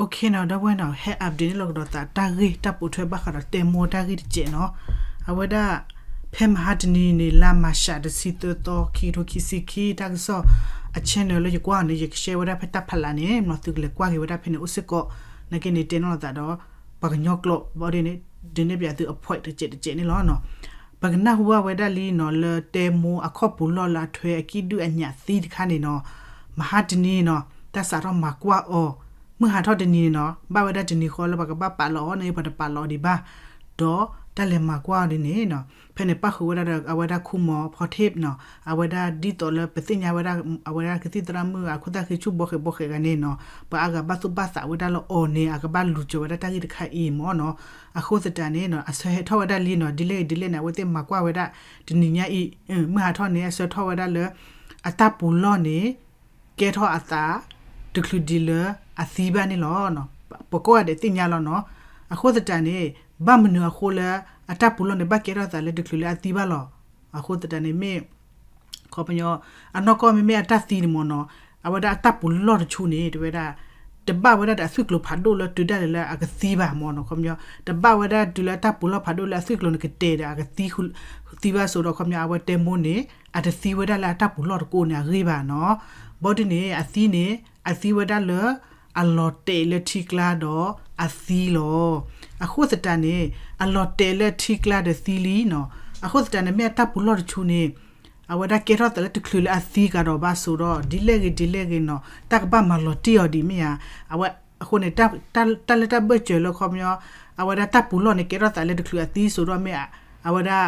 နီၤ ဒီပုၢ်ဝဲၢ်နီၤ ဟဲ update န့ၣ်လီၤကဒီးသးတၢ်ဂ့ၢ်တၢ်ပိာ်ထွဲဘၣ်ဃးဒီးတဲမိၢ်တၢ်ဂ့ၢ်တစဲးနီၤ. အဝဲဒၣ် ဖဲမဟါတနံၤန့ၣ် လါမၤရှးတဆံသၢသီ ခံကထိခံဆံခံ တၢ်ကစီၣ်အ channel လၢယကွၢ်အီၤန့ၣ် ယက share ဝဲဒၣ်ဖဲတၢ်ဖးလးန့ၣ် မ်သုကလဲၤကွၢ်က့ၤဝဲဒၣ်ဖဲန့ၣ်အိၣ်စ့ၢ်ကီး နာ်က့န့ၣ် တဲနီၣ်လီၤသးဒီး ပှၤကညီကျိာ် ဘၣ်ဒ်န့ၣ် ဒုးနဲၣ်ပၠးသုအ point တစဲးတစဲးန့ၣ်လီၤနီၤ. ပကနၢ်ဟူဘၣ်ဝဲဒၣ်လံနီၤ လၢတဲမိၢ်အခီၣ်ပူၤလီၢ်လၢအထွဲအကံၣ်ဒုၣ်အညၣ်သံတခါန့ၣ်နီၤ, မဟါတနံၤနီၤ တၢ်စးထီၣ်မၤကွၢ်အီၤ, မုၢ်ဟါထီၣ်တနံၤန့ၣ်နီၤ ဘၣ်ဝဲဒၣ်တနံၤဃီလၢပှၤကဘၣ်ပာ်လီၤအီၤန့ၣ် ပှၤတပာ်လီၤအီၤဒံးဘၣ်, ဒီးတၢ်လဲၤမၤကွၢ်အီၤဒ်န့ၣ်နီၤ ဖဲန့ၣ်ပၣ်ဃုာ်ဝဲဒၣ်ဒီး အဝဲဒၣ်ခူမီၤဖီထ့ၣ်နီၤ အဝဲဒၣ်ဒ်သိးလၢပသ့ၣ်ညါဝဲဒၣ် အဝဲဒၣ်ကသံၣ်သရၣ်မုၣ်အခိၣ်သၣ်ဃံဆူၣ်ဘီဃဲးဘီဃဲးဂၤန့ၣ်နီၤ ပှၤအါဂၤဘၣ်သူၣ်ဘၣ်သးဝဲဒၣ်လၢအီၤန့ၣ် အကဘၣ်လူၤစၢၤဝဲဒၣ်တၢ်ဂ့ၢ်တခါအံၤမ့ၢ်နီၤ. အဃိသတးန့ၣ်နီၤ အဆၢဟဲထီၣ်ဝဲဒၣ်လံနီၤ ဒ်လဲၣ်ဂ့ၤဒ်လဲၣ်န့ၣ် အဝဲသ့ၣ်မၤကွၢ်ဝဲဒၣ် တနံၤညါအံၤ မုၢ်ဟါထီၣ်န့ၣ် အဆၢထီၣ်ဝဲဒၣ်လၢ အတၢ်ပူၤလီၢ်န့ၣ် ကဲထီၣ်အသး တချုးဒံးလၢအသံဘၣ်န့ၣ်လီၤ. ပကိးဂၤဒဲးသ့ၣ်ညါလီၤနီၤ. အဃိသတးန့ၣ် ဘၣ်မနုၤအဃိလၢ အတၢ်ပူၤလီၢ်န့ၣ် ဘၣ်ကဲထီၣ်သးလၢတချုးလၢအသံဘၣ်လီၤ. အဃိသတးန့ၣ်မ့ၢ် ခီပညီ အနီၢ်ကီၢ်မ့မ့ၢ်အတၢ်သံန့ၣ်မ့ၢ်နီၤ အဝဲဒၣ်အတၢ်ပူၤလီၢ်တဆူန့ၣ် တဲဝဲဒၣ် တဘၣ်ဝဲဒၣ်ဒီးအသွံၣ်ကျိၤဖးဒိၣ်လၢတုၤဒၣ်လဲာ်လၢအကသံဘၣ်မ့ၢ်နီၤ. ခီပညီ တဘၣ်ဝဲဒၣ်တုၤလၢအတၢ်ပူၤလီၢ်ဖးဒိၣ်လၢအသွံၣ်ကျိၤန့ၣ်ကတဲာ်ဒီးအကသံ သံဘၣ်စိဒီး ခီပညီ အဝဲတဲမိၢ်န့ၣ် အတသံဝဲဒၣ်လၢအတၢ်ပူၤလီၢ်တကိးန့ၣ်အဂ့ၢ်ဘၣ်နီၤ. ဘီဒ်န့ၣ် အသံန့ၣ် အသံဝဲဒၣ်လၢ အလီၤတဲာ်လၢထံကျါဒီးအသံလီၤ. အဃိသတးန့ၣ် အလီၤတဲာ်လၢထံကျါဒီးသံလံနီၤ. အဃိသတးန့ၣ် မ့ၢ်အတၢ်ပူၤလီၢ်တဆူန့ၣ် အဝဲဒၣ်ကဲထီၣ်သးလၢတချုးလၢအသံကဒီးဘၣ်စိဒီး ဒ်လဲၣ်ဂ့ၤဒ်လဲၣ်ဂ့ၤနီၤ တၢ်ကဘၣ်မၤလီၤတံၢ်အီၤဒံးမ့ၢ်ဧါ. အဝဲ အဃိန့ၣ် တၢ်လၢတၢ်ဘၢၣ်စၢၤလၢခီပညီ အဝဲဒၣ်တၢ်ပူၤလီၢ်န့ၣ်ကဲထီၣ်သးလၢတချုးအသံစိဒီးမ့ၢ် အဝဲဒၣ်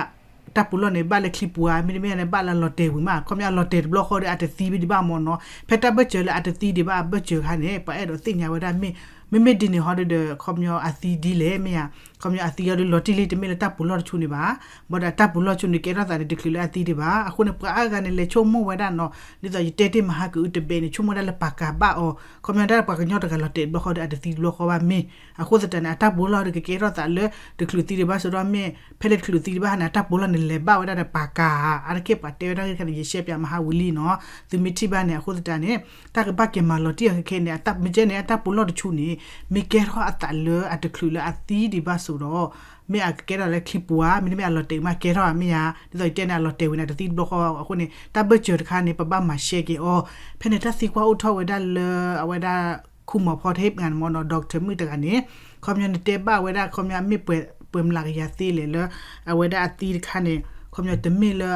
တၢ်ပူၤလီၢ်န့ၣ် ဘၣ်လၢချံပူၤဧါ မ့တမ့ၢ်န့ၣ် ဘၣ်လၢအလီၤတဲာ်ဝံၤမး ခီပညီအလီၤတဲာ်တဘျီဃီဒီးအတသံဘၣ်ဒံးဘၣ်မ့ၢ်နီၤ. ဖဲတၢ်ဘၢၣ်စၢၤလၢအတသံဒံးဘၣ်အဘၢၣ်စၢၤအခါန့ၣ် ပှၤအဲၣ်ဒိးသ့ၣ်ညါဝဲဒၣ် မ့မ့ၢ်ဒ်န့ၣ်ဟီဒီး ခီပညီအသံဒ်လဲၣ်မ့ၢ်ဧါ. ခီပညီအသံအီၤဒီးလီၤတံၢ်လံ တမ့ၢ်လၢတၢ်ပူၤလီၢ်တဆူန့ၣ်ဘၣ်. ဘၣ်ဒီးတၢ်ပူၤလီၢ်တဆူန့ၣ် ကဲထီၣ်သးန့ၣ် တချုးလၢအသံဒံးဘၣ်. အဃိန့ၣ် ပှၤအါဂၤန့ၣ် လဲၤဆိကမိၣ်ဝဲဒၣ်နီၤ ဒ်သိးယတဲတ့ၢ်မဟါကအုတဘဲန့ၣ် ဆိကမိၣ်ဝဲဒၣ်လၢပာ်ကၤဘၣ်အီၤ ခီပညီဒၣ်ပှၤကညီတဂၤလီၤတဲာ်တဘျီဃီဒီးအတသံတဘျီဃီဘၣ်မ့ၢ်. အဃိသတးန့ၣ် အတၢ်ပူၤလီၢ်ဒီးကကဲထီၣ်သးလၢ တချုးသံဒံးဘၣ်စိဒီးမ့ၢ် ဖဲလဲၣ်တချုးသံဒံးဘၣ်န့ၣ် အတၢ်ပူၤလီၢ်န့ၣ် လဲၤဘၣ်ဝဲဒၣ်ဒီးပာ်ကၤ အါတက့ၢ်ပှၤတဲဝဲဒၣ်ဂ့ၢ်တခါန့ၣ် ယရှဲပၠးမဟါဝံၤလံနီၤ. သုမ့ၢ်ထံၣ်ဘၣ်န့ၣ် အဃိသတးန့ၣ် တၢ်ကဘၣ်က့ၤမၤလီၤတံၢ်အီၤခဲခဲန့ၣ် မ့ၢ်ကဲန့ၣ် အတၢ်ပူၤလီၢ်တဆူန့ၣ် မ့ၢ်ကဲထီၣ်အသးလၢအတချုးလၢအသံဒံးဘၣ်စိဒီး မ့ၢ်အကကဲထီၣ်လၢချံပူၤဧါ မ့တမ့ၢ်အလီၤတဲာ်မးကဲထီၣ်ဧါမ့ၢ်ဧါ. ဒ်သိးယတဲန့ၣ် အလီၤတဲာ်ဝံၤန့ၣ် တသံတဘျီဃီ အဃိန့ၣ် တၢ်ဘၢၣ်စၢၤတခါန့ၣ် ပဘၣ်မၤရှဲက့ၤအီၤ. ဖဲန့ၣ်တၢ်သံကွၢ်အိၣ်ထီၣ်ဝဲဒၣ်လၢ အဝဲဒၣ် ခူမီၤဖီထ့ၣ်မ့ၢ်နီၤ doctor မုၣ်တဂၤန့ၣ် ခီပညီနတဲဘၣ်ဝဲဒၣ် ခီပညီမ့ၢ်ပှဲၤမုၢ်လၢ်ကယၤသ့လဲၣ်လၢ အဝဲဒၣ်အသံတခါန့ၣ် ခီပညီတမ့ၢ်လၢ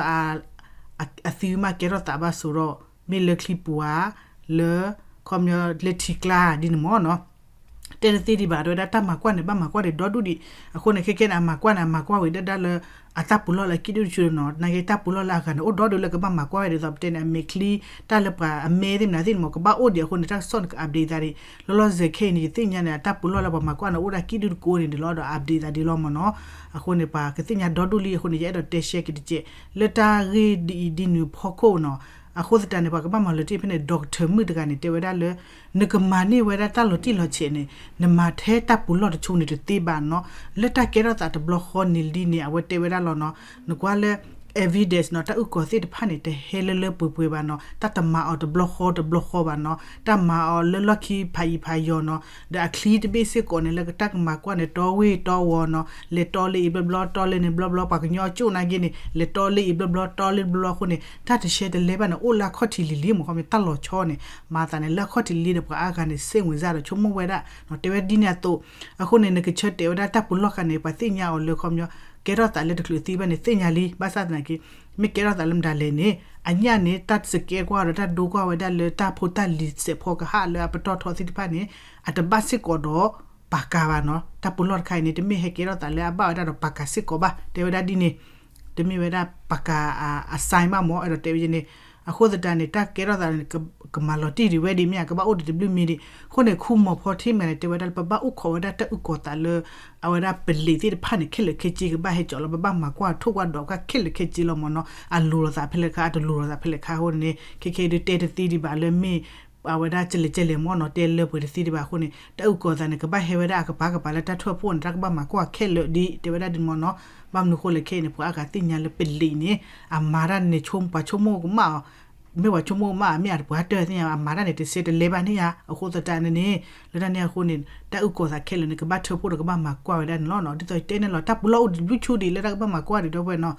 အသံမးကဲထီၣ်သးဘၣ်စိဒီး မ့ၢ်လၢချံပူၤဧါ လၢ ခီပညီလၢထံကျါဒ်န့ၣ်မ့ၢ်နီၤ. တဲတသ့ဒံးဘၣ် တဲဝဲဒၣ်တၢ်မၤကွၢ်န့ၣ် ဘၣ်မၤကွၢ်ဒံးဒီဒူၣ်ဒံး. အဃိန့ၣ် ခဲခဲန့ၣ် အမၤကွၢ်န့ၣ် အမၤကွၢ်ဝံၤဒၣ်ဒၣ်လၢ အတၢ်ပူၤလီၢ်လၢအကံၣ်ဒုၣ်တဆူနီၤ. နာ်က့တၢ်ပူၤလီၢ်လၢအဂၤန့ၣ် အိၣ်ဒီဒူၣ်လၢကဘၣ်မၤကွၢ်ဝဲဒ်သိးပတဲန့ၣ် အမဲာ်ချံ တၢ်လၢပှၤအမဲသ့ၣ်မနုၤသ့ၣ်န့ၣ်မ့ၢ် ကဘၣ်အိၣ်ဒံးအဃိန့ၣ် တၢ်ကစီၣ်န့ၣ် က update သးဒံး. လီၤလီၤဆဲးဆဲးခဲအံၤန့ၣ် ယသ့ၣ်ညါန့ၣ် အတၢ်ပူၤလီၢ်လၢပှၤမၤကွၢ်န့ၣ် အိၣ်ဒၣ်ကံၣ်ဒုၣ်တကိးန့ၣ်ဒံးလီၤဒီး update သးဒံးလီၤမ့ၢ်နီၤ. အဃိန့ၣ် ပှၤကသ့ၣ်ညါဒီဒူၣ်လံအဃိန့ၣ် ယအဲၣ်ဒိးတဲရှဲက့ၤတကဲး လၢတၢ်ဂ့ၢ်ဒ်အံၤဒ်နုၤဖီခိၣ်နီၤ. အဃိသတးန့ၣ် ပှၤကဘၣ်မၤလီၤတံၢ်ဖဲန့ၣ် doctor မုၣ်တဂၤန့ၣ် တဲဝဲဒၣ်လၢ နကမၤန့ၢ်ဝဲဒၣ်တၢ်လီၤတံၢ်လီၤဆဲးန့ၣ် နမၤထဲတၢ်ပူၤလီၢ်တဆူန့ၣ်တသ့ဘၣ်နီၤ. လၢတၢ်ကဲထီၣ်သးတဘျီဃီန့ၣ်လံန့ၣ် အဝဲတဲဝဲဒၣ်လီၤနီၤ. နကွၢ်လၢ evidence နီၤ တၢ်အုၣ်ကီၤသ့ၣ်တဖၣ်န့ၣ် တဟဲလၢလၢပှဲၤပှဲၤဘၣ်နီၤ. တၢ်တမၤအီၤတဘျီဃီတဘျီဃီဘၣ်နီၤ. တၢ်မၤအီၤလၢလီၢ်ခံဖးယံၤဖးယီၤနီၤ. ဒီးအချံတဘ့ၣ်စ့ၢ်ကီးန့ၣ် လၢတၢ်ကမၤကွၢ်န့ၣ် တီဝ့ၢ်တီဝီၤနီၤ. လဲၤတီလၢအံၤဘျီဘျီ တီလၢန့ၣ်ဘျီဘျီ ပှၤကညီကၠိၣ်နာ်က့န့ၣ် လဲၤတီလၢအံၤဘျီဘျီ တီလၢဘျီဘျီအဃိန့ၣ် တၢ်တရှဲတလဲဘၣ်န့ၣ် အိၣ်လၢအခီၣ်ထံးလံၤလံၤ မ့ၢ်ခီပညီတၢ်လီၤဆီန့ၣ် မၤသးန့ၣ် လၢအခီၣ်ထံးလံၤဒီး ပှၤအါဂၤန့ၣ် စ့ၣ်ဝင်စၢ်ဒီးဆိကမိၣ်ဝဲဒၣ်နီၤ တဲဝဲဒ်န့ၣ်အသိး အဃိန့ၣ် နကဆၢတဲာ်ဝဲဒၣ်တၢ်ပူၤလီၢ်ဃာ်န့ၣ် ပှၤသ့ၣ်ညါအီၤလၢခီပညီ ကဲထီၣ်သးလၢတချုးသံဘၣ်န့ၣ် သ့ၣ်ညါလံ ဘၣ်ဆၣ်သနာ်က့ မ့ၢ်ကဲထီၣ်သးလၢမတၤလဲၣ်န့ၣ် အညၣ်န့ၣ် တၢ်စကဲကွၢ်ဒီးတၢ်ဒိကွၢ်ဝဲဒၣ်လၢတၢ်ဖိတၢ်လံၤစဲးဖီကဟၣ်လၢအပတီၢ်ထီသ့ၣ်တဖၣ်န့ၣ် အတဘၣ်စ့ၢ်ကီးဒီးပာ်ကၤဘၣ်နီၤ တၢ်ပူၤလီၢ်တခါအံၤန့ၣ် တမ့ၢ်ဟဲကဲထီၣ်သးလၢအဘၣ်ဝဲဒၣ်ဒီးပာ်ကၤစ့ၢ်ကီးဘၣ် တဲဝဲဒၣ်ဒ်န့ၣ် တမ့ၢ်ဝဲဒၣ်ပာ်ကၤအ sign ဘၣ်မ့ၢ် အဲၣ်ဒိးတဲဝဲဒ်န့ၣ် အဃိသတးန့ၣ် တၢ်ကဲထီၣ်သးန့ၣ် ကမၤလီၤတံၢ်ဒံးဝဲဒ်မ့ၢ်ဧါ ကဘၣ်အိၣ်ဒံးတဘျုးမံၤဒံး အဃိန့ၣ် ခူမီၤဖီထ့မ့ၢ်န့ၣ် တဲဝဲဒၣ်လၢပဘၣ်အိၣ်ခိးဝဲဒၣ်တၢ်အုၣ်ကီၤသးလၢ အဝဲဒၣ်ပလံးသ့ၣ်တဖၣ်န့ၣ် ခဲလၢာ်ခဲဆ့ကဘၣ်ဟဲကၠီလီၤ ပဘၣ်မၤကွၢ်ထိၣ်ကွၢ်ဒီးအခါခဲလၢာ်ခဲဆ့လီၤမ့ၢ်နီၤ အလိၤလိာ်သးဖဲလဲၣ်ခါ အတလိၤလိာ်သးဖဲလဲၣ်ခါအဃိန့ၣ် ခဲခဲဒုးတဲတသ့ဒံးဘၣ်လၢမ့ၢ် အဝဲဒၣ်ကလဲၤကလဲၤမ့ၢ်နီၤ တဲလၢပှဲၤတသ့ဒံးဘၣ်အဃိန့ၣ် တၢ်အုၣ်ကီၤသးန့ၣ် ကဘၣ်ဟဲဝဲဒၣ်အကပၤကပၤလၢတၢ်ထၢၣ်ဖှိၣ်န့ၣ် တၢ်ကဘၣ်မၤကွၢ်ခဲလၢာ်ဒ် တဲဝဲဒၣ်ဒ်မ့ၢ်နီၤ ဘၣ်မနုၤဃိလဲၣ်ခဲအံၤန့ၣ် ပှၤအါဂၤသ့ၣ်ညါလၢပလံးန့ၣ် အမၤတၢ်န့ၣ် ပှၤဆိကမိၣ်ကမၣ်အီၤ မ့ၢ်ပှၤဆိကမိၣ်ကမၣ် မ့ၢ်အတပှၤတၢၢ်သ့ၣ်ညါ အမၤတၢ်န့ၣ် တစဲတလဲဘၣ်န့ၣ်ဧါ. အဃိသတးန့ၣ်န့ၣ် လၢတၢ်န့ၣ်အဃိန့ၣ် တၢ်အုၣ်ကီၤသးခဲလၢာ်န့ၣ် ကဘၣ်ထၢဖှိၣ်ဒီးကဘၣ်မၤကွၢ်ဝဲဒၣ်န့ၣ်လီၤနီၤ. ဒ်သိးယတဲန့ၣ်လီၤ တၢ်ပူၤလီၢ်အိၣ်တဘျုးဆူဒံးလၢတၢ်ကဘၣ်မၤကွၢ်ဒံးဒီပုၢ်ဝဲၢ်နီၤ.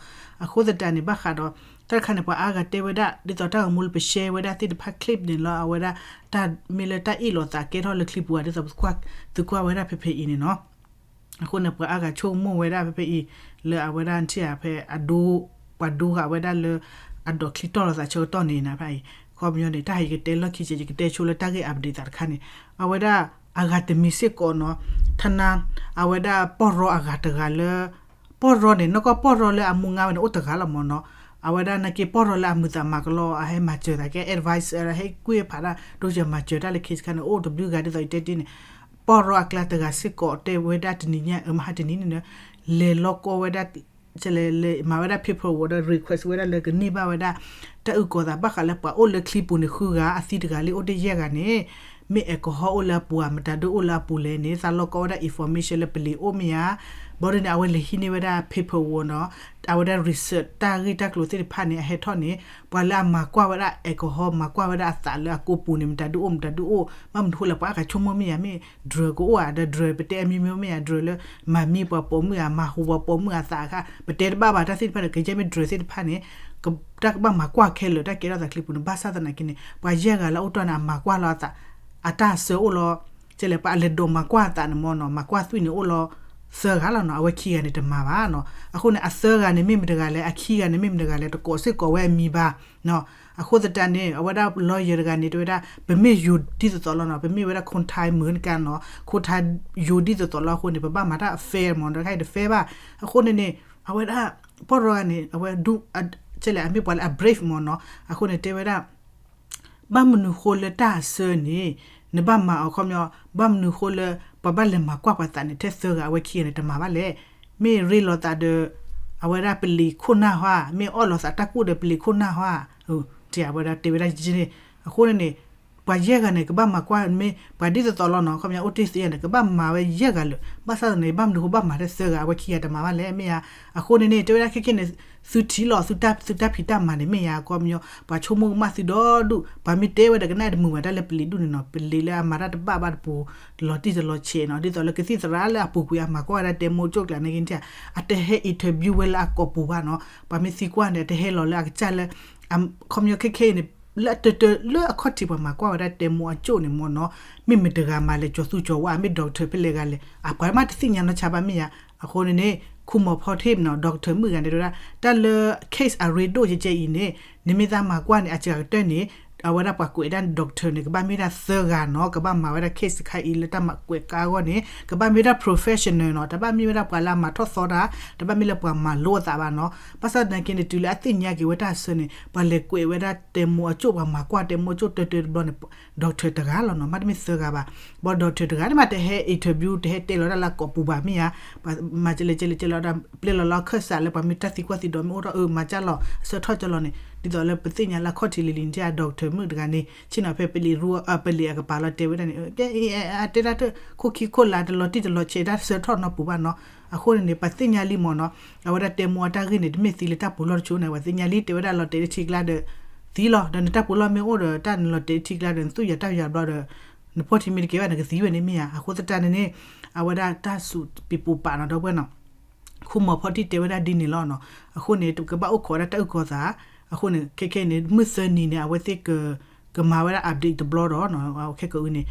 အဃိသတးန့ၣ် ဘၣ်ဃးဒီး တၢ်တခါန့ၣ် ပှၤအါဂၤတဲဝဲဒၣ် ဒ်သိးတၢ်ဂီၤမူလၢပ share ဝဲဒၣ်သ့ၣ်တဖၣ် clip န့ၣ်လီၤ အဝဲဒၣ် တၢ်မ့ၢ်လၢတၢ်အ့ၣ်လိာ်သးကဲထီၣ်လၢချံပူၤဧါ ဒ်သိး သုကွၢ်ဝဲဒၣ်ဖဲဖဲအံၤန့ၣ်နီၤ. အဃိန့ၣ် ပှၤအါဂၤဆိကမိၣ်ဝဲဒၣ်ဖဲဖဲအံၤ လၢအဝဲဒၣ်ထံၣ်ဧါ ဖဲအဒိ ပှၤဒိဃာ်ဝဲဒၣ်လၢ အဒိးချံတီၢ်လိာ်သးဆၢကတီၢ်န့ၣ်နဖဲအံၤ ခီပညီန့ၣ် တၢ်ဟဲယကတဲလီၢ်ခံစဲး ယကတဲဆိလၢတၢ်ဂ့ၢ်အပဒ့းသးတခါန့ၣ် အဝဲဒၣ် အဂၤတမံၤစ့ၢ်ကီးနီၤ ထနါ အဝဲဒၣ်ပီၢ်ရီအဂၤတဂၤလၢ ပီၢ်ရီန့ၣ် နီၢ်ကီၢ်ပီၢ်ရီလၢအမူငါဝဲန့ၣ် အိၣ်တဂၤလီၤမ့ၢ်နီၤ. အဝဲဒၣ်နာ်က့ပီၢ်ရီလၢအမုာ်သးမၤကလီ အဟဲမၤစၢၤသးကဲ adviser ဟဲကွံာ်ဖးဒၣ် ဒိကမၤစၢၤတၢ်လၢ case တခါန့ၣ် အိၣ်တဘျုးဂၤဒ်သိးယတဲတ့ၢ်န့ၣ် ပီၢ်ရီအကျါတဂၤစ့ၢ်ကီးတဲဝဲဒၣ်တနံၤညါ အမဟါတနံၤန့ၣ် လဲၤလီၤကီဝဲဒၣ် လဲၤလဲၤမၤဝဲဒၣ် paperwork ဒီး request ဝဲဒၣ်လၢကန့ၢ်ဘၣ်ဝဲဒၣ် တၢ်အုၣ်ကီၤသးဘၣ်ဃးလၢပှၤအိၣ်လၢချံပူၤန့ၣ် ဃုဂၤ အသံတဂၤလံ အိၣ်တယဲၢ်ဂၤန့ၣ် မ့ၢ် alcohol အိၣ်လၢအပူၤဧါ မတၤဒိၣ်အိၣ်လၢအပူၤလဲၣ်န့ၣ် သးလီၤကီဝဲဒၣ် information လၢပလံၤအိၣ်မ့ၢ်ဧါ. ဘီဒ်န့ၣ် အဝဲလဲၤဟံးန့ၢ်ဝဲဒၣ် paperwork နီၤ အဝဲဒၣ် research တၢ်ဂ့ၢ်တၢ်ကျိၤသ့ၣ်တဖၣ်န့ၣ် အဟဲထီၣ်န့ၣ် ပှၤလၢအမၤကွၢ်ဝဲဒၣ် alcohol မၤကွၢ်ဝဲဒၣ်အသးလၢအကိာ်ပူၤန့ၣ် မတၤဒိၣ်အိၣ် မတၤဒိၣ်အိၣ် ဘၣ်မနုၤဃိလဲၣ် ပှၤအါဂၤဆိကမိၣ်မ့ၢ်ဧါ မ့ၢ် drug ကအိၣ်ဧါ ဒီး drug ပတဲအမျိုးမျိုးမ့ၢ်ဧါ drug လၢ မၤမံပှၤပိာ်မုၣ်ဧါ မၤဟူးပှၤပိာ်မုၣ်အသးအခါ ပတဲတဘၣ်ဘၣ် တၢ်သ့ၣ်တဖၣ်န့ၣ် ကယဲၢ်မ့ၢ် drug သ့ၣ်တဖၣ်န့ၣ် တၢ်ကဘၣ်မၤကွၢ်ခဲလၢာ် တၢ်ကဲထီၣ်သးချံပူၤန့ၣ် ဘၣ်ဆၣ်သနာ်က့န့ၣ် ပှၤယဲၢ်ဂၤလၢအအိၣ်တ့ၢ်န့ၣ် အမၤကွၢ်လီၤအသး အတၢ်အဆၢအိၣ်လီၤ ကဲလဲၣ် ပှၤအလဲၤဒိးမၤကွၢ်အသးန့ၣ်မ့ၢ်နီၤ မၤကွၢ်သွံၣ်န့ၣ်အိၣ်လီၤ သၢဂၤလီၤနီၤ အဝဲခံဂၤန့ၣ်တမၤဘၣ်နီၤ. အဃိန့ၣ် အသၢဂၤန့ၣ်မ့ၢ်မတဂၤလဲၣ် အခံဂၤန့ၣ်မ့ၢ်မတဂၤလဲၣ် တကိးစ့ၢ်ကီးဝဲအမံၤဘၣ်နီၤ. အဃိသတးန့ၣ် အဝဲဒၣ် lawyer တဂၤန့ၣ် တဲဝဲဒၣ် ပမ့ၢ်ယိၤဒ်သိးသိးလီၤနီၤ ပမ့ၢ်ဝဲဒၣ် ခိၣ်ထါမုာ်နကါနီၤ ခိၣ်ထါယိၤဒ်သိးသိးလီၤအဃိန့ၣ် ပဘၣ်မၤတၢ် fair မ့ၢ်နီၤ တခါအံၤတ fair ဘၣ်. အဃိန့ၣ်န့ၣ် အဝဲဒၣ် ပီၢ်ရီဂၤန့ၣ် အဝဲဒၣ် ကဲလဲၣ် အမ့ၢ်ပှၤလၢအ brave မ့ၢ်နီၤ အဃိန့ၣ်တဲဝဲဒၣ် ဘၣ်မနုၤဃိလၢတၢ်အဆၢန့ၣ် နဘၣ်မၤအီၤခီပညီ ဘၣ်မနုၤဃိလၢ ပှၤဘၣ်လဲၤမၤကွၢ်ပှၤသးန့ၣ် ထဲသၢဂၤအဝဲခံဂၤန့ၣ် တမၤဘၣ်လဲၣ်. မ့ၢ်ရ့လိာ်သးဒီး အဝဲဒၣ်ပလံၤခိၣ်နၢ်ဟါ မ့ၢ်အီၣ်လိာ်သးတၢ်ကူၣ်ဒီးပလံၤခိၣ်နၢ်ဟါ အဝဲဒၣ်တဲဝဲဒၣ်ယန့ၣ် အဃိန့ၣ်န့ၣ် ပှၤယဲၢ်ဂၤန့ၣ် ကဘၣ်မၤကွၢ် မ့ၢ်ပှၤဒ်သိးသိးလီၤနီၤ ခီပညီအိၣ်တ့ၢ်သ့ၣ်ညါန့ၣ် ကဘၣ်မၤဝဲယဲၢ်ဂၤလၢာ် ဘၣ်ဆၣ်သနာ်က့ ဘၣ်မနုၤဃိဘၣ်မၤထဲသၢဂၤ အဝဲခံဂၤတမၤဘၣ်လဲၣ် မ့ၢ်ဧါ. အဃိန့ၣ်န့ၣ် တဲဝဲဒၣ်ခဲခဲန့ၣ် သုထံၣ်လီၤ သုတၢ်ဖံးတၢ်မၤန့ၣ် မ့ၢ်ဧါ ခီပညီ ပှၤဆိကမိၣ်ကမၣ်သုဒီဒူၣ် ပှၤမ့ၢ်တဲဝဲဒီးကနၣ်တမုာ်ဘၣ် တၢ်လၢပလံၤဒူၣ်န့ၣ်နီၤ ပလံၤလၢအမၤတၢ်တဘၣ်ဘၣ်တပူၤ လီၤတံၢ်တလီၤဆဲးနီၤ ဒ်သိးလၢကသံၣ်သရၣ်လၢအပူၤကွံာ် အမၤကွၢ်ဝဲဒၣ်တဲမိၢ်ကၠိၣ်ကျါန့ၣ်က့ အတဟဲ interview ဝဲလၢအကိာ်ပူၤဘၣ်နီၤ ပှၤမ့ၢ်သံကွၢ်န့ၣ် အတဟဲလီၤလၢအကစၢ်လၢ ခီပညီခဲခဲအံၤန့ၣ် လၢအတၢၢ်တၢၢ်လၢအခီၣ်ထံးပှၤမၤကွၢ်ဝဲဒၣ်တဲမိၢ်အကၠိၣ်န့ၣ်မ့ၢ်နီၤ မ့ၢ်မတဂၤမၤလဲၤကၠီၤသူကၠီၤဝါ မ့ၢ် doctor ဖဲလဲၣ်ဂၤလဲၣ် အပှၤမ့ၢ်တသ့ၣ်ညါနီၢ်ဆါဘၣ်မ့ၢ်ဧါ. အဃိန့ၣ်န့ၣ် ခူမီၤဖီထ့ၣ်နီၤ doctor မုၣ်ဂၤန့ၣ်တဲဝဲဒၣ် တၢ်လၢ case အရ့ဒိၣ်ကဲကဲအံၤန့ၣ် နမ့ၢ်သးမၤကွၢ်န့ၣ် အစှၤကတၢၢ်န့ၣ် အဝဲဒၣ်ပှၤကွဲးဒၣ် doctor န့ၣ် ကဘၣ်မ့ၢ်ဝဲဒၣ်သၢဂၤနီၤ ကဘၣ်မၤဝဲဒၣ် case တခါအံၤလၢတၢ်မၤကွဲးကါအဂီၢ်န့ၣ် ကဘၣ်မ့ၢ်ဝဲဒၣ် professional နီၤ တဘၣ်မ့ၢ်ဝဲဒၣ်ပှၤလၢအမၤထီၣ်သီတၢ် တဘၣ်မ့ၢ်လၢပှၤမၤလိအသးဘၣ်နီၤ ဘၣ်ဆၣ်သနာ်က့န့ၣ် တုၤလၢအသ့ၣ်ညါက့ၤဝဲတၢ်အဆၢန့ၣ် ပှၤလဲၤကွဲးဝဲဒၣ်တဲမိၢ်အကၠိၣ် ပှၤမၤကွၢ်တဲမိၢ်အကၠိၣ်တၢၢ်တၢၢ်တဘျီန့ၣ် doctor တဂၤလီၤနီၤ မ့တမ့ၢ်သၢဂၤဘၣ် ဘၣ် doctor တဂၤန့ၣ်မ့ၢ်တဟဲ interview တဟဲတဲလီၤတၢ်လၢအကိာ်ပူၤဘၣ်မ့ၢ်ဧါ မၤကလဲၤကလဲၤကလဲၤလီၤ ပျဲလီၤလၢအခၢၣ်စးလၢပှၤမ့ၢ်တၢ်သံကွၢ်သံဒိးမ့ၢ်အိၣ်ထီၣ် အၢ မၤကၢ်လီၤ အဆၢထီၣ်ကၢ်လီၤန့ၣ် ဒ်သိးလၢပသ့ၣ်ညါလၢအခီၣ်ထံးလံၤလံၤန့ၣ် doctor မုၣ်တဂၤန့ၣ် ဆ့ၣ်နီၤဖဲပလံၤရူ ပလံၤအကပၤလီၤတဲဝဲဒၣ်န့ၣ် တဲအတဲဒၣ်တၢ်ခိၣ်ခံခိၣ်လါတလီၤတံၢ်တလီၤဆဲးတၢ်ဆၢထီၣ်နီတပူၤဘၣ်နီၤ အဃိန့ၣ်န့ၣ် ပှၤသ့ၣ်ညါလံမ့ၢ်နီၤ အဝဲဒၣ်တဲမိၢ်အတၢ်ဂ့ၢ်န့ၣ် တမ့ၢ်သံလၢတၢ်ပူၤလီၢ်တဆိန့ၣ် ပှၤသ့ၣ်ညါလံ တဲဝဲဒၣ်လီၤတဲာ်လၢထံကျါဒီး သံလီၤ ဒီးနတၢ်ပူၤလီၢ်မ့ၢ်အိၣ်ဒီးတၢ်နလီၤတဲာ်လၢထံကျါဒီး နသူၣ်ယၤတၢ်ယၤဘျီဒီး နဖီၣ်ထံမ့ၢ်တကဲဘၣ်နကသံဝဲန့ၣ်မ့ၢ်ဧါ အဃိသတးန့ၣ်န့ၣ် အဝဲဒၣ်တၢ်စူးပံၤပိာ်ပာ်နီၤ ဒီပုၢ်ဝဲၢ်နီၤ ခူမီၤဖီထံတဲဝဲဒၣ်ဒ်န့ၣ်လီၤနီၤ အဃိန့ၣ် ကဘၣ်အိၣ်ခိးဝဲဒၣ်တၢ်အုၣ်ကီၤသး အဃိန့ၣ် ခဲခဲအံၤန့ၣ် မုၢ်သၢနံၤန့ၣ် အဝဲသ့ၣ်က ကမၤဝဲဒၣ် update တဘျီဒီး ခဲကနံၣ်အံၤန့ၣ်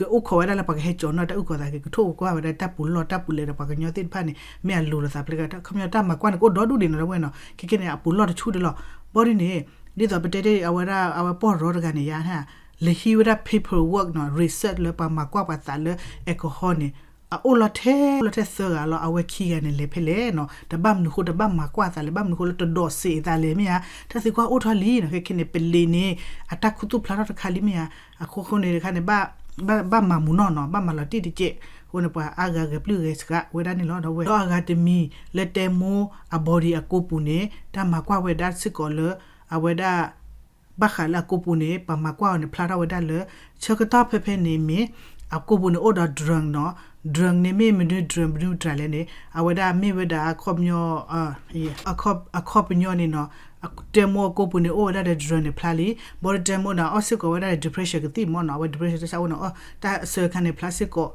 ကအိၣ်ခိးဝဲဒၣ်လၢပှၤကဟဲကၠီၤနီၣ်တၢ်အုၣ်ကီၤသးက့ၤ ကထိၣ်ကကွၢ်ဝဲဒၣ်တၢ်ပူၤလီၢ်တၢ်ပူၤလဲၢ်ဒီးပှၤကညီသ့ၣ်တဖၣ်န့ၣ် မ့ၢ်အလိၤလိာ်သးဖဲလဲၣ် ခီပညီတၢ်မၤကွၢ်န့ၣ် ကအိၣ်ဒီဒူၣ်ဒံးနီၤ ဒီပုၢ်ဝဲၢ်နီၤ ခဲခဲန့ၣ် အပူၤလီၢ်တဆူၣ်ဒံးလီၤ ဘီဒ်န့ၣ် ဒ်သိးပတဲတ့ၢ်အဝဲဒၣ် အဝဲပီၢ်ရီတဂၤန့ၣ်ယါ လဲၤဟံးဝဲဒၣ် paperwork နီၤ research လၢပှၤမၤကွၢ်ပှၤသးလၢ alcohol န့ၣ် အအိၣ်လီၤထဲ လီၤထဲသၢဂၤလီၤ အဝဲခံဂၤန့ၣ်လဲၤဖဲလဲၣ်နီၤ တဘၣ်မနုၤဃိတဘၣ်မၤကွၢ်သးလဲၣ် ဘၣ်မနုၤဃိလၢတဒိးစ့းအသးလဲၣ်မ့ၢ်ဧါ တၢ်သံကွၢ်အိၣ်ထီၣ်လံနီၤ ခဲခဲန့ၣ် ပလံၤန့ၣ် အတၢ်ခူသူၣ်ဖျါထီၣ်တခါလံမ့ၢ်ဧါ အဃိဃိန့ၣ်တခါန့ၣ် ဘၣ်မၤမူနီၢ်နီၤ ဘၣ်မၤလီၤတံၢ်တကဲး အဃိန့ၣ် ပှၤအါဂၤဂဲၤပျုၢ်ဂဲၤဆှးဝဲဒၣ်န့ၣ်လီၤ ဒီပုၢ်ဝဲၢ် ဒီးအဂၤတမံၤလၢတဲမိၢ်အ body အကိာ်ပူၤန့ၣ် တၢ်မၤကွၢ်ဝဲဒၣ်စ့ၢ်ကီးလၢ အဝဲဒၣ် ဘၣ်ဃးလၢအကိာ်ပူၤန့ၣ် ပှၤမၤကွၢ်အီၤန့ၣ် ဖျါထီၣ်ဝဲဒၣ်လၢ ဆၢကတီၢ်ဖဲဖဲန့ၣ်မ့ၢ် အကိာ်ပူၤန့ၣ်အိၣ်ဒီး drug နီၤ drug န့ၣ်မ့ၢ်မနုၤ drug မနုၤတြၢ်လဲၣ်န့ၣ် အဝဲဒၣ်မ့ၢ်ဝဲဒၣ်အခီပညီ အခီပညီန့ၣ်နီၤ တဲမိၢ်အကိပူၤန့ၣ် အိၣ်ဝဲဒၣ်ဒီး drug န့ၣ်ဖျါလံ, ဘၣ်ဒီးတဲမိၢ်န့ၣ် အီၣ်စ့ၢ်ကီးဝဲဒၣ်ဒီး depression ကသံၣ်မ့ၢ်နီၤ, အဝဲ depression တၢ်ဆါအိၣ်န့ၣ် အီၣ်တၢ်ဆၢခါန့ၣ်ဖျါစ့ၢ်ကီး,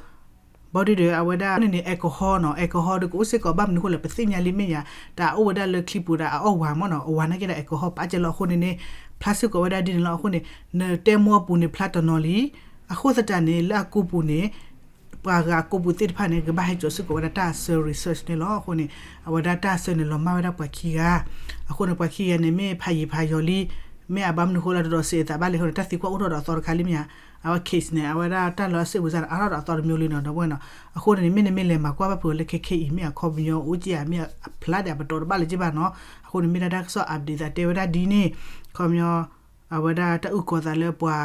ဘၣ်ဒီးအဝဲဒၣ်န့ၣ်န့ၣ် alcohol နီၤ, alcohol ဒီးကအိၣ်စ့ၢ်ကီး ဘၣ်မနုၤအဃိလဲၣ် ပသ့ၣ်ညါလံမ့ၢ်ယၤ, တၢ်အိၣ်ဝဲဒၣ်လၢချံပူၤဒီးအအီၣ်ဝၤမ့ၢ်နီၤ, အဝၤနာ်က့ဒီး alcohol ပာ်ကဲလီၤအဃိန့ၣ်န့ၣ်, ဖျါစ့ၢ်ကီးဝဲဒၣ်ဒ်န့ၣ်လီၤ. အဃိန့ၣ် နတဲမိၢ်အပူၤန့ၣ် ဖျါတနီၤလံ, အဃိသတးန့ၣ် လၢအကိပူၤန့ၣ် ပှၤဂၤအကိပူၤသ့ၣ်တဖၣ်န့ၣ် ကဘၣ်ဟဲစိာ်စ့ၢ်ကီးဝဲဒၣ်တၢ်ဆၢ research န့ၣ်လီၤ. အဃိန့ၣ် အဝဲဒၣ်တၢ်ဆၢန့ၣ် လီၤမၢ်ဝဲဒၣ်ပှၤခံဂၤ, အဃိန့ၣ် ပှၤခံဂၤန့ၣ် မ့ၢ်ဖးယံာ်ဖးယီၤလံ, မ့ၢ်အဘၣ်မနုၤဃိလၢတဒီးစံးအသးဘၣ်လဲၣ်အဃိန့ၣ် တၢ်သံကွၢ်အိၣ်ထီၣ်ဒီးအသီတခါလံမ့ၢ်ဧါ, အဝဲ case န့ၣ် အဝဲဒၣ်တၢ်လၢအစိတ်ဝင်စားန့ၣ် အါထီၣ်ဒီးအသီတမံၤလံနီၤ ဒီပုၢ်ဝဲၢ်နီၤ. အဃိန့ၣ်န့ၣ် မ့ၢ်နမ့ၢ်လဲၤမၤကွၢ်ဘၣ်ဖုးလၢခဲခဲအံၤ မ့ၢ်အခီပညီအိၣ်က့ဧါ, မ့ၢ်အဖျါဒီးအပတီၢ်တဘၣ်လၢၤက့ဘၣ်နီၤ. အဃိန့ၣ် မ့ၢ်ဒၣ်တၢ်ကစီၣ် update သးတဲဝဲဒၣ်ဒ်န့ၣ်, ခီပညီ အဝဲဒၣ်တၢ်အုၣ်ကီၤသးလၢပှၤ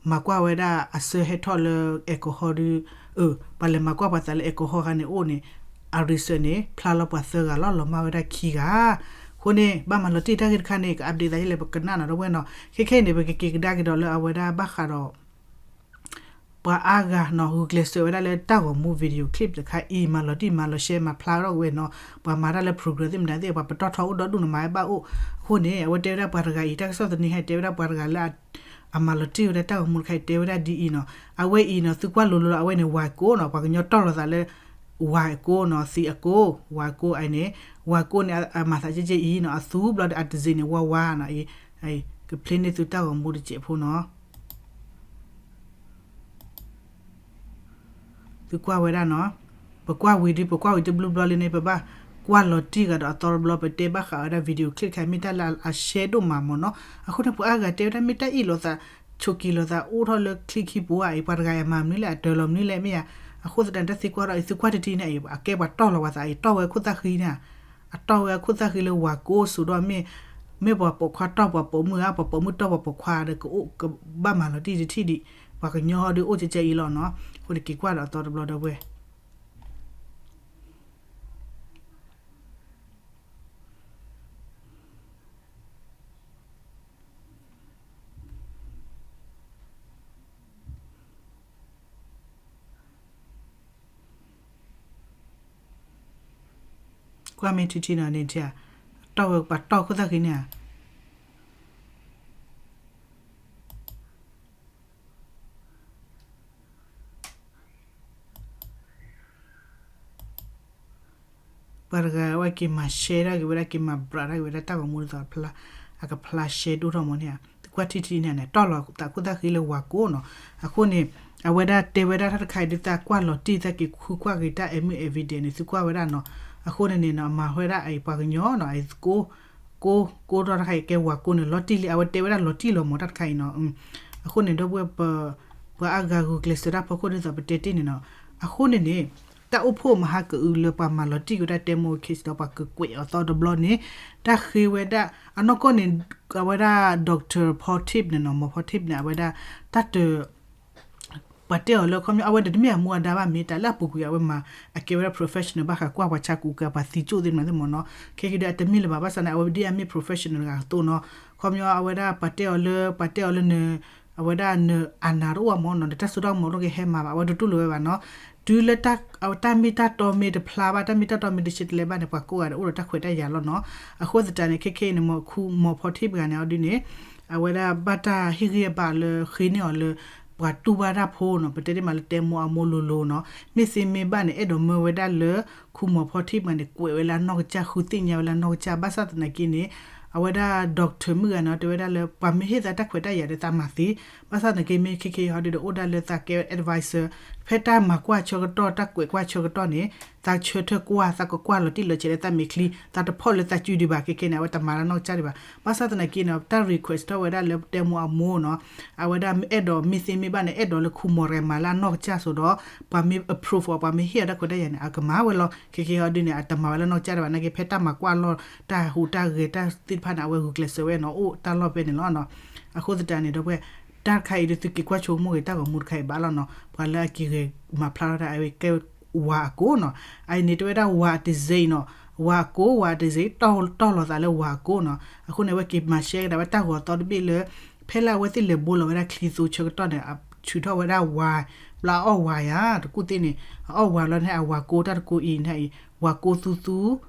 မၤကွၢ်ဝဲဒၣ်အဆၢဟဲထီၣ်လၢ alcohol ဒီး, ပှၤလဲၤမၤကွၢ်ပှၤသးလၢ alcohol ခါန့ၣ်အိၣ်န့ၣ်, အ research န့ၣ် ဖျါလီၤပှၤသၢဂၤလီၤ လီၤမၢ်ဝဲဒၣ်ခံဂၤ. အဃိန့ၣ် ဘၣ်မၤလီၤတံၢ်တၢ်ဂ့ၢ်တခါန့ၣ် က update သးယလဲၣ် ပကနၣ်နီၤ ဒီပုၢ်ဝဲၢ်နီၤ. ခဲခဲအံၤန့ၣ် ပကက့ၤကဒါက့ၤဒီးလၢအဝဲဒၣ်ဘၣ်ဃးဒီး ပှၤအါဂၤနီၤ ဂုာ်ကျဲးစၢးဝဲဒၣ်လၢတၢ်ဂီၤမူ video clip တခါအံၤ မၤလီၤတံၢ်မၤလီၤရှဲ မၤဖျါထီၣ်ဝဲနီၤ, ပှၤမၤတၢ်လၢ program သ့ၣ်မတၤသ့ၣ် ပှၤပတီၢ်ထီအိၣ်ဒီဒူၣ်န့ၣ် မၤဝဲဘၣ်အိၣ်. အဃိန့ၣ် အဝဲတဲဝဲဒၣ်ပှၤတဂၤအံၤ တၢ်ကစီၣ်သန့ၤဟဲတဲဝဲဒၣ်ပှၤတဂၤလၢ အမၤလီၤတံၢ်ဝဲဒၣ်တၢ်ဂီၤမူတခါအံၤ တဲဝဲဒၣ်ဒ်အံၤနီၤ, အဝဲအံၤနီၤ သုကွၢ်လိၤလိၤလီၤ အဝဲန့ၣ် ဝၤကိနီၤ, ပှၤကညီတီၢ်လိာ်သးလၢ ဝၤကိနီၤ သံးအကိ, ဝၤကိအံၤန့ၣ်, ဝၤကိန့ၣ် အမၤသးကဲကဲအံၤနီၤ အသူဘျီဒီးအတစ့းန့ၣ် ဝါဝါနီၤ, က play န့ၢ်သုတၢ်ဂီၤမူတစဲးဖိနီၤ. သုကွၢ်ဝဲဒၣ်နီၤ, ပကွၢ်ဝံၤဒီး ပကွၢ်ဝံၤတဘျီဘျီလံန့ၣ် ပဘၣ်ကွၢ်လီၤတံၢ်ဂၤဒီးအသီတဘျီ ပတဲဘၣ်ဃးဝဲဒၣ် video clip တခါ မ့ၢ်တၢ်လၢအရှဲဒိၣ်မးမ့ၢ်နီၤ. အဃိန့ၣ် ပှၤအါဂၤတဲဝဲဒၣ်မ့ၢ်တၢ်အ့ၣ်လိာ်သး, ဆိးက့ၤလိာ်သးအိၣ်ထီၣ်လၢချံခံပူၤဧါအံၤ ပှၤတဂၤအံၤမၤမနုၤလဲၣ် အတၢၤလီၤမနုၤလဲၣ်မ့ၢ်ဧါ. အဃိသတးန့ၣ် တၢ်သံကွၢ်ဒီးအံၤ သုကွၢ်တထံၣ်န့ၣ်အံၤ အကဲပှၤတီၢ်လီၤပှၤသးအံၤ တီၢ်ဝဲအခိၣ်သၣ်ဃံန့ၣ် အတီၢ်ဝဲအခိၣ်သၣ်ဃံလၢဝၤကိစိၤဒီး မ့ၢ်ပှၤပိာ်ခွါတီၢ်ပှၤပိာ်မုၣ်ဧါ ပှၤပိာ်မုၣ်တီၢ်ပှၤပိာ်ခွါဒီး ကအိၣ်ကဘၣ်မၤလီၤတံၢ်တထံၣ်ဒံး, ပှၤကညီဟီဒုးအိၣ်ကဲကဲအံၤလီၤနီၤ. အဃိန့ၣ် က့ၤကွၢ်ဒီးအသီတဘျီဒီပုၢ်ဝဲၢ် ကွၢ်မ့ၢ်ထံထံနီၤန့ၣ် ထံဧါ, တီၢ်ဝဲပှၤတီၢ်ခိၣ်သၣ်ဃံန့ၣ်ဧါ. ပှၤတဂၤဝဲက့ၤမၤရှဲဒၣ်က့ၤဝဲဒၣ် က့ၤမၤဘျးဒၣ်က့ၤဝဲဒၣ်တၢ်ဂီၤမူဒ်သိး အကဖျါရှဲဒိၣ်ထီၣ်မ့ၢ်န့ၣ်ဧါ. သုကွၢ်ထံထံန့ၣ်န့ၣ် တီၢ်လီၤသးခိၣ်သၣ်ဃံလၢဝၤကိနီၤ. အဃိန့ၣ် အဝဲဒၣ်တဲဝဲဒၣ်တၢ်တခါအံၤဒုး သးကွၢ်လီၤတံၢ် သးက့ၤဃုကွၢ်က့ၤတၢ် အမ့ၢ် evidence န့ၣ် သုကွၢ်ဝဲဒၣ်နီၤ. အဃိန့ၣ်န့ၣ်နီၤ အမၤဝဲဒၣ်အံၤပှၤကညီနီၤ အံၤကိ ကိ ကိထီၣ်တၢ်တခါအံၤ ကဲဝၤကိန့ၣ် လီၤတံၢ်လံ အဝဲတဲဝဲဒၣ်လီၤတံၢ်လီၤမ့ၢ်တၢ်တခါအံၤနီၤ. အဃိန့ၣ် ဒီပုၢ်ဝဲၢ် ပှၤအါဂၤဂုာ်ကျဲးစၢးတၢ်ဖီခိၣ်ဒ်သိးပတဲတ့ၢ်န့ၣ်နီၤ. အဃိန့ၣ်န့ၣ် တၢ်အိၣ်ဖှိၣ်မဟါကအုလၢပှၤမၤလီၤတံၢ်က့ၤဝဲဒၣ်တဲမိၢ် case ဒီးပှၤကကွဲးအီၤသီတဘျီန့ၣ် တၢ်ဃ့ဝဲဒၣ် အနီၢ်ကီၢ်န့ၣ် အဝဲဒၣ် doctor ဖီထံးန့ၣ်နီၤ မီၤဖီထံးန့ၣ် အဝဲဒၣ် တၢ်တ ပှၤတဲအီၤလၢ ခီပညီ အဝဲန့ၣ်တမ့ၢ်အမူအဒါဘၣ် မ့ၢ်တၢ်လၢအပူၤကွံာ် အဝဲမၤ အကဲဝဲဒၣ် professional ဘၣ်ဃးကွၢ်ပှၤဆါကူကၤ ပှၤသံကၠိၣ်သ့ၣ်မနုၤသ့ၣ်မ့ၢ်နီၤ. ခဲက့ၤဒီး အတမ့ၢ်လၢၤဘၣ် ဘၣ်ဆၣ်န့ၣ် အဝဲဒ်အမ့ၢ် professional တဂၤအသိးနီၤ. ခီပညီ အဝဲဒၣ်ပှၤတဲအီၤလၢ ပှၤတဲအီၤလၢန အဝဲဒၣ်န အာဏာ တအိၣ်ဘၣ်မ့ၢ်နီၤ နတၢ်စိတၢ်ကမီၤတအိၣ်က့ၤ ဟဲမၤဘၣ် အဝဲတတူၢ်လိာ်ဝဲဘၣ်နီၤ. တုၤလၢ တၢ်မ့ၢ်တၢ်တီမ့ၢ်တဖျါဘၣ် တၢ်မ့ၢ်တၢ်တီမ့ၢ်တရှဲတလဲဘၣ်န့ၣ် ပှၤကိးဂၤဒဲးအိၣ်ဒီးတၢ်ခွဲးတၢ်ယာ်လီၤနီၤ. အဃိသတးန့ၣ် ခဲခဲအံၤန့ၣ် မီၤခူ မီၤဖီထံးပှၤန့ၣ် အီၤဒ်န့ၣ် အဝဲဒၣ်ဘၣ်တၢ်ဟ့ၣ်ဂံၢ်ဟ့ၣ်ဘါလၢဃ့န့ၢ်အီၤလၢ ပှၤတူၢ်ဘၣ်တၢ်ဖိနီၤ ပတဲတ့ၢ်မးလၢတဲမိၢ်အမိၢ်လိၤလိၤနီၤ. မ့ၢ်သ့မ့ၢ်ဘၣ်န့ၣ် အဲၣ်ဒိးမၢဝဲဒၣ်လၢ ခူမီၤဖီထံးပှၤန့ၣ် ကွဲးဝဲလၢအနီၢ်ကစၢ် ဃုသ့ၣ်ညါဝဲလၢအနီၢ်ကစၢ် ဘၣ်ဆၣ်သနာ်က့န့ၣ် အဝဲဒၣ် doctor မုၣ်ဂၤန့ၣ် တဲဝဲဒၣ်လၢ ပှၤမ့ၢ်ဟ့ၣ်သးတၢ်ခွဲးတၢ်ယာ်ဒီးသးမၤသ့. ဘၣ်ဆၣ်သနာ်က့ မ့ၢ်ခဲခဲအံၤဟီဒ်ဒီး အိၣ်ဒၣ်လၢသးကဲ advisor ဖဲတၢ်မၤကွၢ်ဆၢကတီၢ် တၢ်ကွဲးကွၢ်ဆၢကတီၢ်န့ၣ် သးဆၢထၢၣ်ကွၢ် သးကကွၢ်လီၤတံၢ်လီၤဆဲးလၢသးမဲာ်ချံ သးတဖီၣ်လၢသးစုဒံးဘၣ် ခဲခဲန့ၣ် အဝဲတမၤလၢနီၢ်ကစၢ်ဒံးဘၣ်. ဘၣ်ဆၣ်သနာ်က့န့ၣ် တၢ် request ထီၣ်ဝဲဒၣ်လၢတဲမိၢ်အမိၢ်နီၤ အဝဲဒၣ်အဲၣ်ဒိးမ့ၢ်သ့မ့ၢ်ဘၣ်န့ၣ် အဲၣ်ဒိးလၢခူမီၤတဂၤမၤလၢအနီၢ်ကစၢ်စိၤဒီး ပှၤမ့ၢ် approve အီၤ ပှၤမ့ၢ်ဟ့ၣ်အီၤတၢ်ခွဲးတၢ်ယာ်န့ၣ် အကမၤဝဲလီၤ. ခဲခဲအံၤဟီဒ်န့ၣ် အတမၤဝဲလၢနီၢ်ကစၢ်ဒံးဘၣ် နာ်က့ ဖဲတၢ်မၤကွၢ်လီၢ် တၢ်ဟူးတၢ်ဂဲၤတၢ်သ့ၣ်တဖၣ်န့ၣ် အဝဲဂုာ်ကျဲးစၢးဝဲနီၤ အိၣ်တၢ်လီၢ်ဖဲန့ၣ်လီၤနီၤ. အဃိသတးန့ၣ် ဒီပုၢ်ဝဲၢ် တၢ်တခါအံၤဒုး သုက့ၤကွၢ်ဆိကမိၣ်က့ၤတၢ်ဂီၤမူတခါအံၤဘၣ်လီၤနီၤ. ပှၤလၢအက့ၤဂဲၤမၤဖျါထီၣ်တၢ်အဝဲကဲဝၤအကိနီၤ. အအံၤန့ၣ် တဲဝဲဒၣ်ဝၤအတစ့းနီၤ ဝၤအကိ ဝၤအတစ့း တီၢ် တီၢ်လီၤသးလၢဝၤအကိနီၤ. အဃိန့ၣ် အဝဲက့ၤမၤရှဲကဒါဝဲတၢ်ဂီၤသီတဘ့ၣ်လၢ ဖဲလၢအဝဲသ့ၣ်လဲၤဘိလီၤဝဲဒၣ်ချံသူဆၢကတီၢ်န့ၣ် အထုးထီၣ်ဝဲဒၣ်ဝၤ ဘျီအအီၣ်ဝၤယါ တကူၣ်သ့ၣ်န့ၣ် အအီၣ်ဝၤလီၤန့ၣ် အဝၤကိတၢ်တကိးအံၤန့ၣ်အံၤ ဝၤကိသူသူ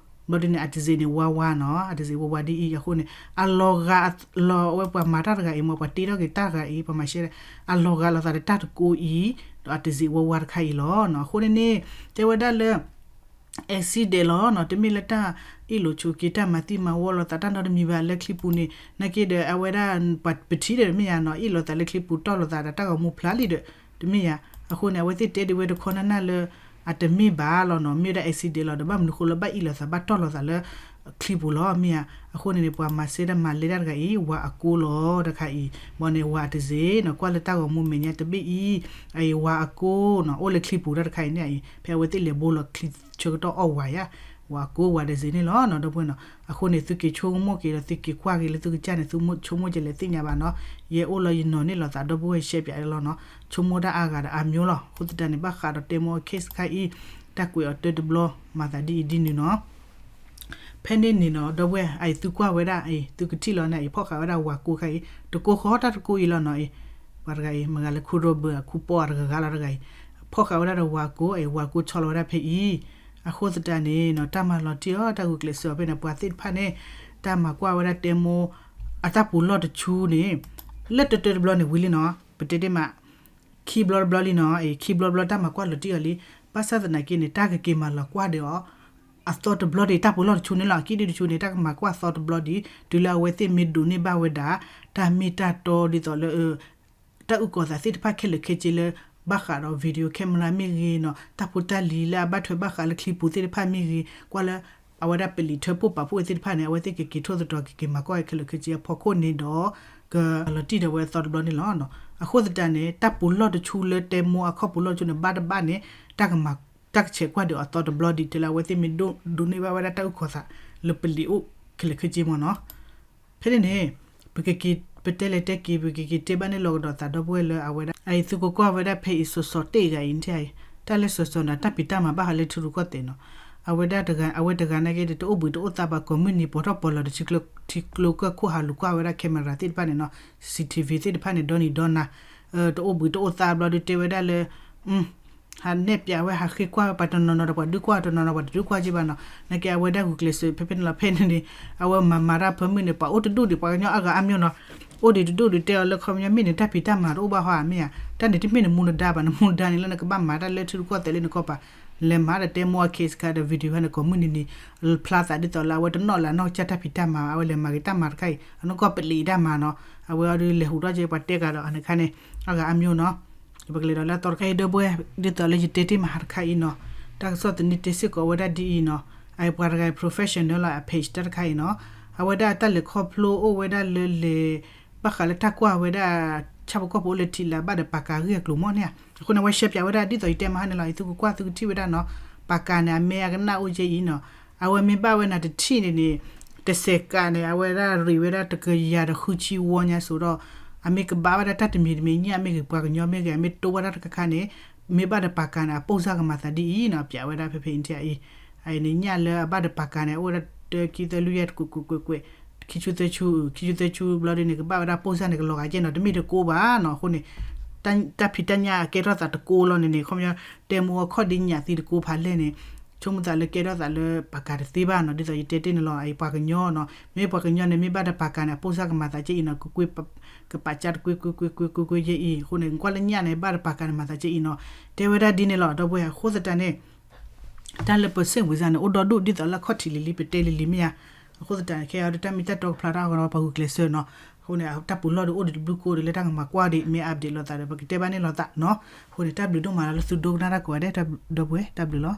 ဘျီဒ်န့ၣ် အတစ့းန့ၣ် ဝါဝါနီၤ, အတစ့းဝါဝါဒ်အံၤအဃိန့ၣ် အလီၤဂာ်လီၤဝဲပှၤမၤတၢ်တဂၤအံၤ မ့ၢ်ပှၤတ့ထီၣ်က့ၤတၢ်တဂၤအံၤ ပှၤမၤရှဲ အလီၤဂာ်လိာ်သးဒီးတၢ်တကိးအံၤ ဒီးအတစ့းဝါဝါတခါအံၤလီၤနီၤ. အဃိန့ၣ်န့ၣ် တဲဝဲဒၣ်လၢ accident လီၤနီၤ, တမ့ၢ်လၢတၢ်အ့ၣ်လိာ်ဆိးက့ တၢ်မၤသံမၤဝီလိာ်သးတၢ်နီတမံၤဘၣ်လၢချံပူၤန့ၣ် နာ်က့ဒီးအဝဲဒၣ် ပှၤပထံၣ်ဒီးတမ့ၢ်ယါနီၤ, အ့ၣ်လိာ်သးလၢချံပူၤတီၢ်လိာ်သးဒီးတၢ်ဂီၤမူဖျါလံဒီး တမ့ၢ်ယါ. အဃိန့ၣ် အဝဲသ့ၣ်တဲဒ်ဝဲတခီနၢ်နၢ်လၢ အတမ့ၢ်ဘၣ်လီၤနီၤ, မ့ၢ်ဝဲဒၣ် accident လီၤဒီး ဘၣ်မနုၤဃိလၢဘၣ်အ့ၣ်လိာ်သးဘၣ်တီၢ်လိာ်သးလၢ ချံပူၤလီၤ မ့ၢ်ဧါ. အဃိန့ၣ်န့ၣ် ပှၤမၤစဲတၢ်မၤလဲတၢ်တဂၤအံၤ ဝၤအကိလီၤတခါအံၤ ဘၣ်န့ၣ် ဝၤအတစ့နီၤ, ကွၢ်လၢတၢ်ဂီၤမူမဲာ်ညါတဘ့ၣ်အံၤ အံၤ ဝၤအကိနီၤ, အိၣ်လၢချံပူၤတၢ်တခါအံၤန့ၣ်အံၤ ဖဲအဝဲသ့ၣ်လဲၤဘိလီၤချံဆၢကတီၢ်အီၣ်ဝၤယါ, ဝၤအကိဝၤတစ့န့ၣ်လီၤနီၤ ဒီပုၢ်ဝဲၢ်နီၤ. အဃိန့ၣ် သုက့ၤဆိကမိၣ်က့ၤဒီး သုက့ၤကွၢ်က့ၤလၢသုကစၢ်န့ၣ် သုဆိကမိၣ်ကလဲၤသ့ၣ်ညါဘၣ်နီၤ. ယဲအိၣ်လီၤယနီၤန့ၣ်လိာ်သး ဒီပုၢ်ဝဲၢ်ရှဲပၠးလီၤနီၤ, ဆိကမိၣ်တၢ်အါဂၤဒီးအါမျိုးလီၤ. အဃိသတးန့ၣ် ဘၣ်ဃးဒီးတဲမိၢ် case တခါအံၤ တၢ်ကွဲးအီၤတၢတဘျီ မၤသးဒ်အံၤဒ်နုၤနီၤ ဖဲန့ၣ်န့ၣ်နီၤ ဒီပုၢ်ဝဲၢ် အံၤသုကွၢ်ဝဲဒၣ်အံၤ သုကထံၣ်လီၤန့ၣ်အံၤ ဖီၣ်ဃာ်ဝဲဒၣ်ဝၤကိခါအံၤ တကိဃီတၢ်တကိအံၤလီၤနီၤအံၤ, ပှၤတဂၤအံၤ မ့ၢ်ဂၤလၢခူရိဘၢၣ် အခူပီအတဂၤဂၤလီၤတဂၤအံၤ, ဖီၣ်ဃာ်ဝဲဒၣ်ဒီးဝၤကိအံၤ ဝၤကိဆီလီၤဝဲဒၣ်ဖဲအံၤ. အဃိသတးန့ၣ်နီၤ တၢ်မၤလီၤတံၢ်အီၤ တၢ်ဂုာ်ကျဲးစၢးအီၤဖဲန့ၣ် ပှၤသ့ၣ်တဖၣ်န့ၣ် တၢ်မၤကွၢ်ဝဲဒၣ်တဲမိၢ် အတၢ်ပူၤလီၢ်တဆူန့ၣ် လၢတတၢတဘျီန့ၣ်ဝံၤလံနီၤ ပတဲတ့ၢ်မး ခံဘျီတဘျီလံနီၤ, အံၤ ခံဘျီတဘျီတၢ်မၤကွၢ်လီၤတံၢ်အီၤလံ. ဘၣ်ဆၣ်သနာ်က့န့ၣ် တၢ်ကက့ၤမၤလီၤကွၢ်ဒီးအီၤ အသီတဘျီဒံး တၢ်ပူၤလီၢ်တဆူန့ၣ်လီၤ. အကံၣ်ဒံးတဆူန့ၣ် တၢ်ကမၤကွၢ်သီတဘျီဒံး တုၤလၢအဝဲသ့ၣ်မ့ၢ်ဒိးန့ၢ်ဘၣ်ဝဲဒၣ် တၢ်မ့ၢ်တၢ်တီဒ်သိးလၢ တၢ်အုၣ်ကီၤသးသ့ၣ်တဖၣ်ခဲလၢာ်ခဲဆ့လၢ ဘၣ်ဃးဒီး video camera မ့ၢ်ဂ့ၤနီၤ, တၢ်ဖိတၢ်လံၤလၢအဘၣ်ထွဲဘၣ်ဃးလၢချံပူၤသ့ၣ်တဖၣ်မ့ၢ်ဂ့ၤ, ကွၢ်လၢ အဝဲဒၣ်ပလံးထၢဖှိၣ်ပာ်ဖှိၣ်သ့ၣ်တဖၣ်န့ၣ် အဝဲသ့ၣ်ကက့ၤထိၣ်သတြီၤ ကက့ၤမၤကွၢ်ခဲလၢာ်ခဲဆ့အဖီခိၣ်န့ၣ်ဒီး ကလီၤတံၢ်ဒီးဝဲအသီတဘျီန့ၣ်လီၤ. အဃိသတးန့ၣ် တၢ်ပူၤလီၢ်တဆူလၢတဲမိၢ်အခီၣ်ပူၤလီၢ်တဆူန့ၣ် ဘၣ်တဘၣ်န့ၣ် တၢ်ကမၤ တၢ်ကဆဲးကွၢ်ဒီးအသီတဘျီဒံး တုၤလၢအဝဲသ့ၣ်မ့ၢ်ဒိးန့ၢ်ဘၣ်ဝဲဒၣ်တၢ်အုၣ်ကီၤသးလၢပလံးအိၣ်ခဲလၢာ်ခဲဆ့မ့ၢ်နီၤ. ဖဲန့ၣ်န့ၣ် ပကက့ၤ ပတဲလဲၤတဲက့ၤ ပကက့ၤတဲဘၣ်န့ၣ်လီၤကဒီးသး ဒီပုၢ်ဝဲၢ်လၢအဝဲဒၣ် အံၤသုကကွၢ်ဝဲဒၣ်ဖဲအံၤ စီၤစီၤတ့ၢ်ဂၤအံၤ နထံၣ်အံၤ တၢ်လၢစီၤစီၤန့ၣ် တၢ်ဖံးတၢ်မၤဘၣ်ဃးလၢထံရူၢ်ကီၢ်သဲးနီၤ. အဝဲဒၣ်တဂၤ အဝဲတဂၤနာ်က့ဒီး တအိၣ်ဘှံးတအိၣ်သါဘၣ် ကိးမုၢ်နံၤပိာ်ထီၣ်ပီးလီၤတထံကျိကၢၢ်ခိၣ်ဟးလူၤကွၢ်ဝဲဒၣ် camera သ့ၣ်တဖၣ်န့ၣ်နီၤ, CCTV သ့ၣ်တဖၣ်န့ၣ် ဒီနံၤဒီနၤ တအိၣ်ဘှံးတအိၣ်သါဘျီဒုးတဲဝဲဒၣ်လၢ ဟးနဲၣ်ပၠးဝဲ ဟးဃ့ကွၢ်ဝဲ ပှၤတနီၤနီၤဒီးပှၤဒုးကွၢ် တနီၤနီၤပှၤတဒုးကွၢ်က့ဘၣ်နီၤ. နာ်က့အဝဲဒၣ်ဂုာ်ကျဲးစၢး ဖဲဖဲန့ၣ်လီၤ. ဖဲန့ၣ်န့ၣ် အဝဲမၤမၤတၢ်ဖၢမုၢ်န့ၣ် ပှၤအိၣ်တဒူၣ်ဒံး ပှၤကညီအါဂၤအါမျိၤနီၤ. အိၣ်ဒံးတဒူၣ်ဒံး တဲအီၤလၢခီပညီ မ့ၢ်န့ၣ် တၢ်ဖံးတၢ်မၤတအိၣ်ဘၣ်ဟီဧါ မ့ၢ်ဧါ. တၢ်န့ၣ်တမ့ၢ်နမူနဒါဘၣ်, နမူနဒါန့ၣ်လၢနကဘၣ်မၤတၢ်လၢထံရူၢ်ကီၢ်သဲးလၢနကီၢ်ပၤ လဲၤမၤဒီးတဲမိၢ်အ case ခါဒီး video ဖဲန့ၣ် ကိးမုၢ်နံၤနံၤ ဖျါသးဒ်သိးလၢအဝဲတနီၣ်လၢအနီၢ်ကစၢ်တၢ်ဖံးတၢ်မၤ အဝဲလဲၤမၤက့ၤတၢ်မၤတခါအံၤ အနီၢ်ကီၢ်ပလံးတၢ်မၤနီၤ. အဝဲအီၤဒုးလဲၤဟူးထီၣ်က့ၤ ပှၤတဲကဒီးအန့ၣ်ခါန့ၣ် အါဂၤအါမျိၤနီၤ. ပကလဲၤဒီးလၢအသီတခါအံၤ ဒီပုၢ်ဝဲၢ် ဒ်သိးလၢယတဲတ့ၢ်မးဟးတခါအံၤနီၤ. တၢ်ကစီၣ်သန့တဲစ့ၢ်ကီးဝဲဒၣ်ဒ်အံၤနီၤ. အပှၤတဂၤ professional လီၤ အ page တၢ်တခါအံၤနီၤ. အဝဲဒၣ်တၢ်လဲၤခီဖျိအိၣ်ဝဲဒၣ်လၢလဲၤ ဘၣ်ဃးလၢတၢ်ကွၢ်ဝဲဒၣ် ဆၣ်ဖိကီၢ်ဖိအိၣ်လၢထံလၢဘၣ်ဒီးပာ်ကၤဂ့ၢ်အကျိၤမီၢ်န့ၣ်ဧါ. အဃိန့ၣ် အဝဲရှဲပၠးဝဲဒၣ်ဒ်သိးယတဲမးဟါန့ၣ်လီၤ. အံၤသုကကွၢ်သုကထံၣ်ဝဲဒၣ်နီၤ. ပာ်ကၤန့ၣ် အမဲအကနၣ်အိၣ်ကဲအံၤနီၤ. အဝဲမ့ၢ်ဘၣ်ဝဲနၤတထံၣ်န့ၣ်န့ၣ် တစဲးကးန့ၣ် အဝဲဒၣ်ရ့းဝဲဒၣ်တကယၤဒီးဃုဆံဝီညါစိၤဒီး အမ့ၢ်ကဘၣ်ဝဲဒၣ်တၢ်တမံၤတမံၤ ညၣ်မ့ၢ်ဂ့ၤ ပှၤကညီမ့ၢ်ဂ့ၤ အမ့ၢ်တိၢ်ဝဲဒၣ်တခါခါန့ၣ် မ့ၢ်ဘၣ်ဒီးပာ်ကၤန့ၣ် အပိၢ်စၢ်ကမၤသးဒ်အံၤနီၤ. ပၠးဝဲဒၣ်ဖဲဖဲအံၤထံၣ်အံၤ အံၤန့ၣ် ညၣ်လၢအဘၣ်ဒီးပာ်ကၤန့ၣ် အိၣ်ဝဲဒၣ်တၢ ခံ သၢ လွံၢ် ယဲၢ် တကွဲးကွဲးကွဲးကွဲး ခံဆူသၢဆူ ခံဆူသၢဆူဘျီဒ်န့ၣ် ကဘၣ်ဝဲဒၣ်ပိၢ်စၢ်န့ၣ် ကလီၤဂာ်ကဲနီၤ. တမ့ၢ်တကိးဘၣ်နီၤ. အဃိန့ၣ် တၢ်ဖံးတၢ်ညၣ်အကဲထီၣ်သးတကိးလီၤန့ၣ်န့ၣ် ခီပညီ တဲမိၢ်အခီၣ်ဒ်ညၣ်သံတကိးဖးလဲၢ်န့ၣ် ဆိကမိၣ်သးလၢကဲထီၣ်သးလၢပာ်ကၤတသ့ဘၣ်နီၤ. ဒ်သိးယတဲတ့ၢ်န့ၣ်လီၤ. အံၤပှၤကညီနီၤ မ့ၢ်ပှၤကညီန့ၣ် မ့ၢ်ဘၣ်ဒီးပာ်ကၤန့ၣ် အပိၢ်စၢ်ကမၤသးကဲအံၤနီၤ. ကကွဲး ကပာ်ကၤတကွဲးကွဲးကွဲးကွဲးကွဲးကွဲးယဲအံၤ အဃိန့ၣ် ကွၢ်လၢညၣ်န့ၣ် ဘၣ်ဒီးပာ်ကၤန့ၣ် မၤသးကဲအံၤနီၤ. တဲဝဲဒၣ်ဒ်န့ၣ်လီၤ ဒီပုၢ်ဝဲၢ်. အဃိသတးန့ၣ် တၢ်လၢပစ့ၣ်ဝံၤစၢ်န့ၣ် အိၣ်ဒီဒူၣ်ဒ်သိးလၢအခီၣ်ထံးလံၤလံၤ ပတဲလံၤလံၤမ့ၢ်ဧါ. အဃိသတးန့ၣ် ခဲအံၤဒီးတၢ်မ့ၢ်တၢ်တီကဖျါတၢ်အဂီၢ်ဒီး ပှၤဂုာ်ကျဲးစၢးနီၤ. အဃိန့ၣ် တၢ်ပူၤလီၢ်ဒီးအိၣ်ဒံးတဘျုးကိးဒီး လၢတၢ်ကမၤကွၢ်ဒံး မ့ၢ် update လိာ်သးဒီး ပကတဲဘၣ်န့ၣ်လိာ်သးနီၤ. အဃိန့ၣ် တၢ်ဘျုးဒိၣ်မးလၢသုဒိကနၣ်တၢ်ကိးဂၤဒဲး ဒီပုၢ်ဝဲၢ် တၢ်ဘျုးလီၤ.